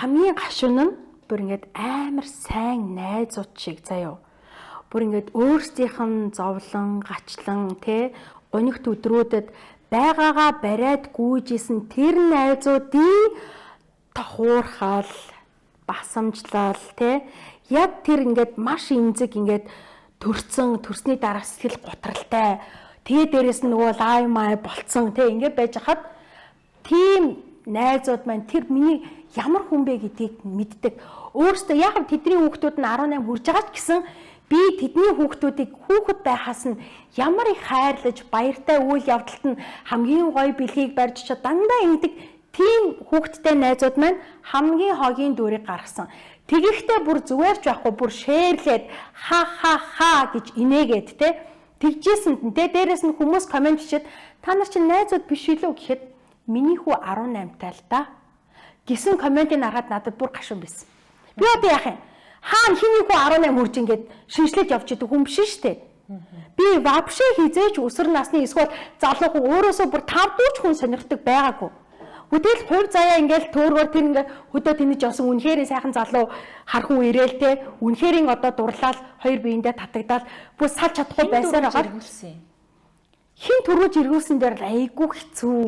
Хамгийн гашуун нь бүр ингээд амар сайн найзууд шиг заяо. Бүр ингээд өөрсдийнх нь зовлон, гачлан тэ гонигт өдрүүдэд байгаагаа бариад гүйжсэн тэр найзуудын хуурхал, басамжлал тэ яг тэр ингээд маш эмзэг ингээд төрцөн, төрсний дараа сэтгэл гутралтай. Тэгээ дээрэс нь нөгөө лай май болцсон тэ ингээд байж хахад тийм найзууд маань тэр миний ямар хүн бэ гэдгийг мэддэг. Өөрөөсөө яг тэдний хүүхдүүд нь 18 хүрж байгаа ч гэсэн би тэдний хүүхдүүдийг хүүхэд байхаас нь ямар их хайрлаж баяртай үйл явдалд нь хамгийн гоё бэлгийг барьж чад дандаа ингэдэг тийм хүүхэдтэй найзууд маань хамгийн хогийн дүрийг гаргасан. Тэгэхдээ бүр зүгээр ч байхгүй, бүр шеэрлээд ха ха ха гэж инээгээд те тэгжээсэнд нь те дээрэс нь хүмүүс комент бичээд та нар чинь найзууд биш үлээ гэхэд миний хүү 18 тал та гэсэн комментийг харахад надад бүр гашуун байсан. Би одоо яах юм? Хаана хиний хүү 18 хүрж ингээд шинжлээд явж идэг хүн биш шүү дээ. Би вообще хизээч өсвөр насны эсвэл залуу хүн өөрөөсөө бүр 5 дүүч хүн сонирхдаг байгаагүй. Гэтэл хувь заяа ингээл төөргөр тэр ингээ хөдөө тэнэж явсан үнэхээр сайхан залуу хархан ирээл те үнэхээр одоо дурлал хоёр биендээ татагдаал бүр салж чадахгүй байсаар байгаа. Хин төрөж эргүүлсэн дээр л айгүй хэцүү.